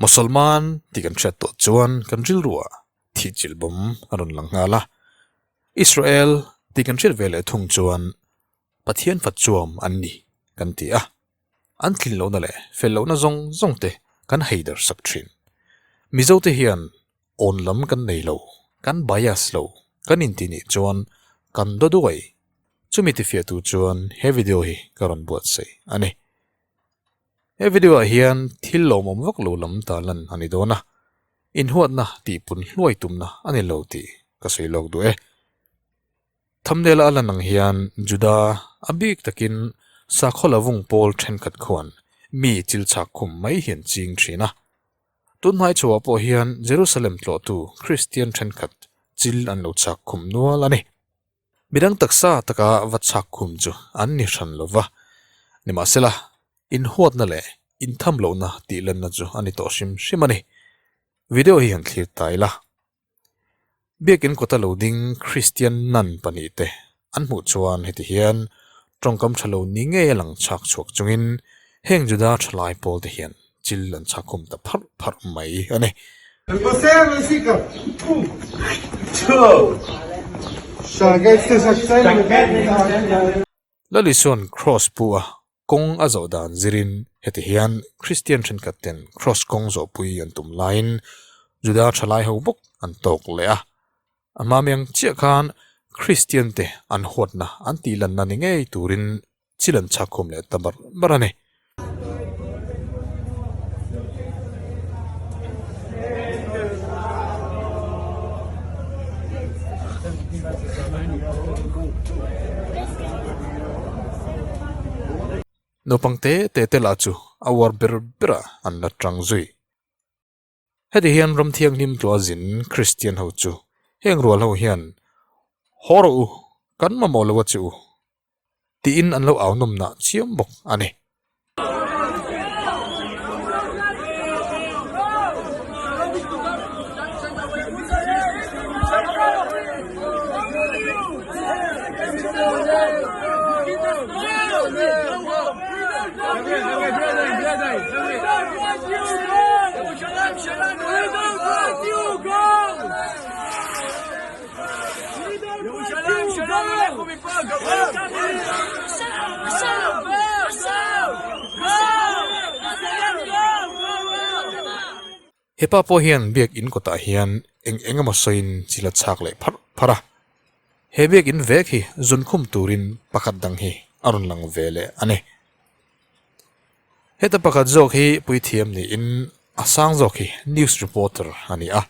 Mosolman tih kan hriat tawh chuan kan rilruah thih chilh bawm a rawn lang nghal a. Israel tih kan hriat ve leh thung chuan Pathian fat chuam an ni kan ti a. An tlin lohna leh fel lohna zawng zawng te kan heider sak thin. Mizo te hian awn lam kan nei lo, kan bias lo, kan inti nih chuan kan daw duai. Chumi tifiahtu chuan he video hi ka rawn buatsaih a ni. He video ah hian thil lawmawm vak lo lam ta lan a ni dawn a, inhuatna tihpun hluai tumna a ni lo tih ka sawi lawk duh e. Thumbnail a lan ang hian Juda a bik takin sakhaw lavung pawl thenkhat khuan mi chil chhak khum mai hi an ching thin a. Tunhnai chhuah pawh hian Jerusalem tlawhtu Kristian thenkhat chil an lo chhak khum nual a ni. Midang taksa taka va chhak khum chu an ni hran lo va, nimahsela inhuatna leh intham lohna tih lenna chu a ni tawh hrim hrim a ni. Video hi han thlir ta ila. Biakin kawta lo ding Kristian nun pahnihte an hmuh chuan heti hian tawngkam tha lo ni ngei a lang chhak chhuak chungin heng Juda thalai pawlte hian chil an chhak khum ta pharh pharh mai a ni. Lalisuan Kraws pu a kawng a zawh dan zirin heti hian Kristian thenkhat ten Kraws kawng zawhpui an tum laiin Juda thalai ho bawk an tawk leh a. A hma miang chiah khan Kristian te an huatna an tihlanna ni ngei turin Thil an chhakkhawm leh ta bar bar a ni. Naupang te te te lah chu a uar ber berah an la tang zui. Heti hian ram thianghlim tlua zin Kristian ho chu heng rual ho hian haw rawh u, kan mamawh lo a che u tiin an lo au nawm nah chiam bawk a ni. Hepa pawh hian biakin kawtah hian eng eng emaw sawiin chil a chhak leh pharh pharh a. He biakin vek hi zunkhum turin pakhat dang hi a rawn lang ve leh a ni. Heta pakhat zawk hi puithiam niin a sang zawk hi news reporter a ni a,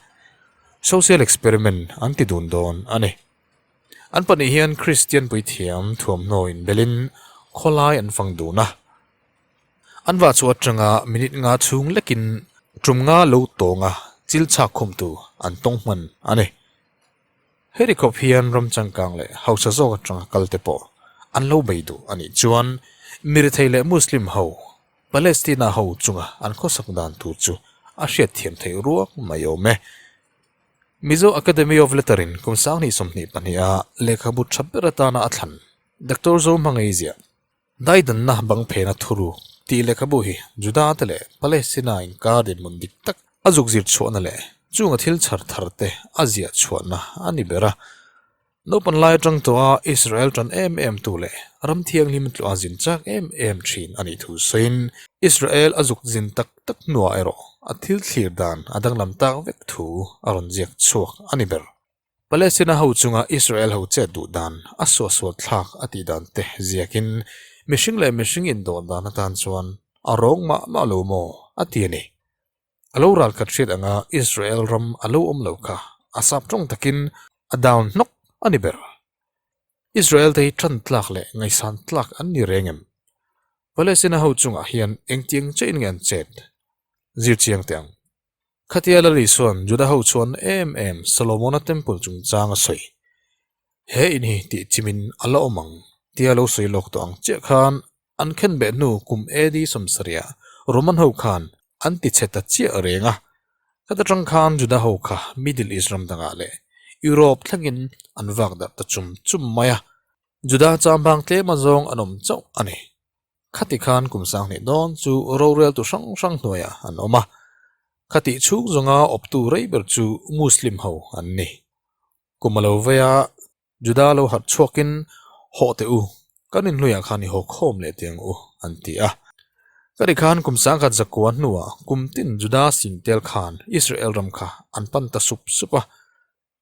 social experiment an ti dun dawn a ni. An pahnih hian Kristian puithiam thuamhnaw inbelin khawlai an fang dun a. An vah chu atanga minute nga chhung lekin tum nga lo tawnga chil chhak khumtu an tawng hman a ni. Heti khawp hian ram changkang leh hausa zawk atanga kal te pawh an lo bei duh a nih chuan mirethei leh Muslim ho Palestina ho chunga an khawsak dan tur chu a hriatthiam theih ruak mai awm e. Mizo Academy of Lettering kum 2022 a lehkhabu tha ber atana a thlan Doctor Zohmangaih ziah Daidanna bang phena thuru tih lehkhabu hi Juda te leh Palestina inkar dinhmun dik tak a zuk zir chhuahna leh chunga thil chhar thar te a ziah chhuahna a ni ber a. Naupan lai atang tawha Israel tan em em tu leh ram thianghlim tluah a zin chak em em thin a nih thu sawiin Israel a zuk zin tak tak hnuah erawh a thil thlir dan a danglam tak vek thu a rawn ziak chhuak a ni ber. Palestina ho chunga Israel ho chet duh dan a suahsual thlak a tih dan te ziakin mihring leh mihring indawh dan atan chuan a rawng mah mah lo maw a ti a ni. A lo ral khat hriat anga Israel ram a lo awm lo kha a sap tawng takin a down hnawk a ni ber. Israel te hi tan tlak leh ngaihsan tlak an ni reng em? Palestina ho chungah hian engtiang chiahin nge an chet? Zir chiang teh ang. Khatia Lali chuan Juda ho chuan em em Solomona temple chungchang a sawi. He in hi tih chimin a la awm ang tia lo sawi lawk tawh ang chiah khan an khenbeh hnu kum AD 70 ah Roman ho khan an ti chhe ta chiah reng a. Khata tang khan Juda ho kha Middle East ram dangah leh Europe thlengin an vak darh ta chum chum mai a. Juda chambang tlem azawng an awm chauh a ni. Khati khan kum 2000 dawn chu roreltu hrang hrang hnuaiah an awm a. Khatih chhung zawnga awptu rei ber chu Muslim ho an ni. Kum a lo vei a, Juda lo harh chhuakin, Hawh teh u, kan inhluiah khan i haw khawm leh teh ang u, an ti a. Ka ri khan kum sangkhat zakua hnuah kum tin Juda singtel khan Israel ram kha an pan ta sup sup a.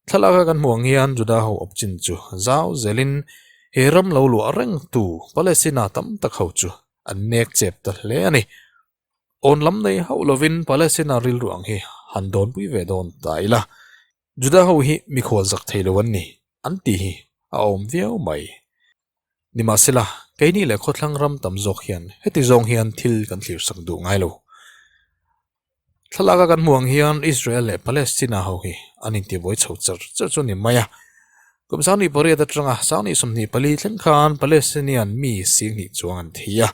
Thlalaka kan hmuh ang hian Juda ho awp chin chu zau zelin he ram lo luah rengtu Palestina tam tak ho chu an nek chep ta hle a ni. Awn lam nei hauh lovin Palestina rilru ang hi han dawnpui ve dawn ta ila. Juda ho hi mikhual zak thei lo an ni, an tih hi a awm viau mai. Nimahsela, keini leh khawthlang ram tam zawk hian heti zawng hian thil kan thlir sak duh ngai lo. Thlalaka kan hmuh ang hian Israel leh Palestina ho hi an intibuai chho char char chu a ni mai a. Kum 28 atanga 24 thleng khan Palestinian mi 20 chuang an thi a,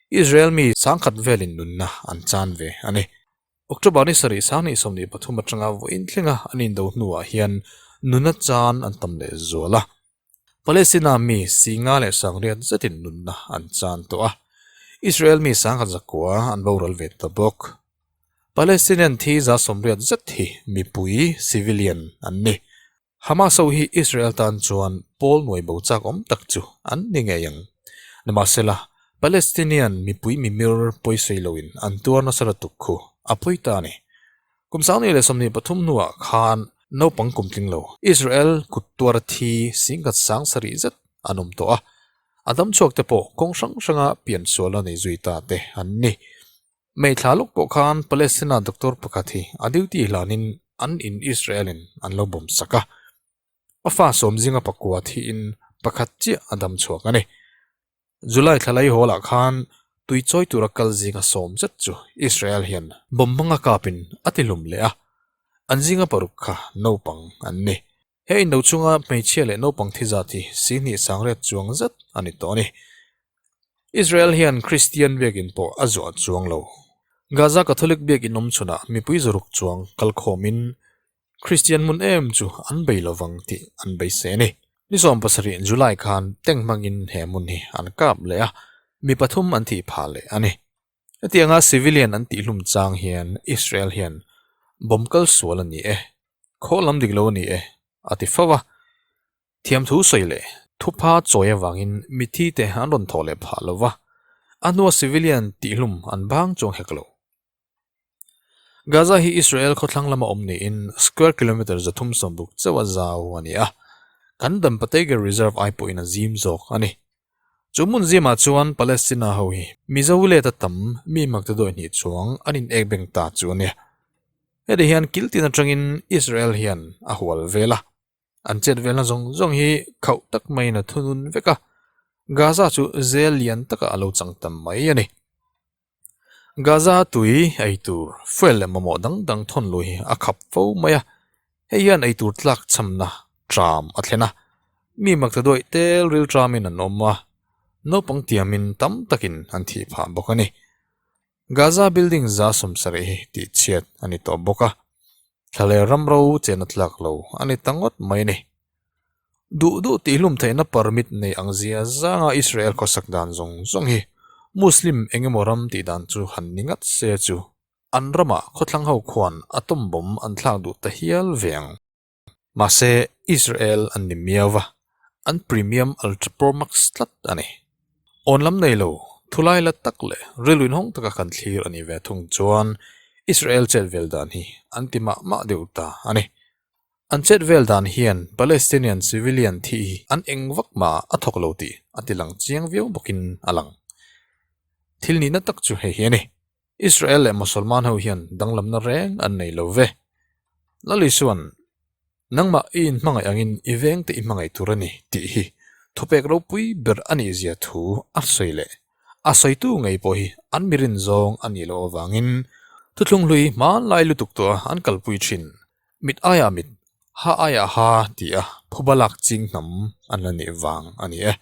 Israel mi 10,000 velin nunna an chan ve a ni. October ni sarih 2023 atanga vawiin thlenga an indo hnuah hian nunna chan an tam leh zual a. Palestina mi Singa leh Sangriat zetin nunna an chan tawh a, Israel mi sangkhat zakua an boral ve ta bawk. Palestinian thi 180 zet hi mipui, civilian, an ni. Hamas ho hi Israel tan chuan pawl nuai bo chak awm tak chu an ni ngei ang. Nimahsela, Palestinian mipui mimir pawisawi loin an tuar nasa lutuk khu a pawi ta a ni. Kum 2023 hnuah khan naupang kum tling lo Israel kut tuara thi singkhat sang sarih zet an awm tawh a, a damchhuak te pawh kawng hrang hranga piansual a nei zui ta te an ni. May thla lawk pawh khan Palestina doctor pakhat hi a duty hlanin an in Israel in an lo bawm sak a, a fa sawm zinga pakua thiin pakhat chiah a dam chhuak a ni. July thla lai hawlah khan tui chawi tura kal zinga sawm zet chu Israel hian bomb hmanga kapin a ti hlum leh a, an zinga paruk kha naupang an ni. He indo chunga hmeichhia leh naupang thi zat hi 20 sangriat chuang zet a ni tawh a ni. Israel hian Kristian biakinn pawh a zuah chuang lo. Gaza Catholic biakinn awm chhunah mipui zaruk chuang kalkhawmin Kristian hmun em chu an bei lovang tih an beisei a ni. Ni 17 July khan tank hmangin he hmun hi an kap leh a, mi pathum an thih phah leh a ni. Hetianga civilian an tihhlum chang hian Israel hian bomb kal sual a ni e, khaw lam dik lo a ni e, a ti fo a. Thiamthu sawi leh thupha chawi avangin mithi te an rawn thawh leh phah lo va, a hnua civilian tihhlum an bang chuang hek lo. Gaza hi Israel khawthlang lama awm niin square kilometre 360 chauh a zau a ni a, kan Dampa Tiger Reserve ai pawhin a zim zawk a ni. Chu hmun zimah chuan Palestina ho hi Mizo let a tam mi maktaduai hnih chuang an in ek beng ta chu a nia. Heti hian kil tin atangin Israel hian a hual vel a. An chet velna zawng zawng hi khauh tak maiin a thunun vek a, Gaza chu zel lian takah a lo chang ta mai a ni. Gaza tui eitur, fuel leh mamawh dang dang thawn lui hi a khap fo mai a, hei hian eitur tlak chhamna tram a thlen a, mi maktaduaih tel ril tramin an awm a, naupang tiamin tam takin an thih phah bawk a ni. Gaza building 70 hi tihchhiat a ni tawh bawk a, thla leh ramro chen a tlak lo a ni ta ngawt mai a ni. Duh duh tihhlum theihna permit nei ang zia zanga Israel khawsak dan zawng zawng hi Muslim eng emaw ram tih dan chu han ni ngat se chu an ramah khawthlang ho khuan atom bomb an thlak duh ta hial ve ang. Mahse Israel an ni miau va, an premium ultra pro max tlat a ni. Awn lam nei lo, thulai la tak leh rilru inhawng taka kan thlir a nih ve thung chuan Israel chet vel dan hi an ti mah mah deuh ta a ni. An chet vel dan hian Palestinian civilian thi hi an eng vak mah a thawk lo tih a ti lang chiang viau bawkin a lang. Thil nihna tak chu hei hi a ni. Israel leh Mosolman ho hian danglamna reng an nei lo ve. Lali chuan, Nangmah i inhmangaih angin i vengte i hmangaih tur a ni tih hi thupek ropui ber a nih zia thu a sawi leh. A sawitu ngei pawh hi an mirin zawng a nih loh avangin thuthlung hlui hmanlai lutuk tawha an kalpui thin. Mit aiah mit, ha aiah ha ti a phuba lak ching hnam an la nih vang a ni e.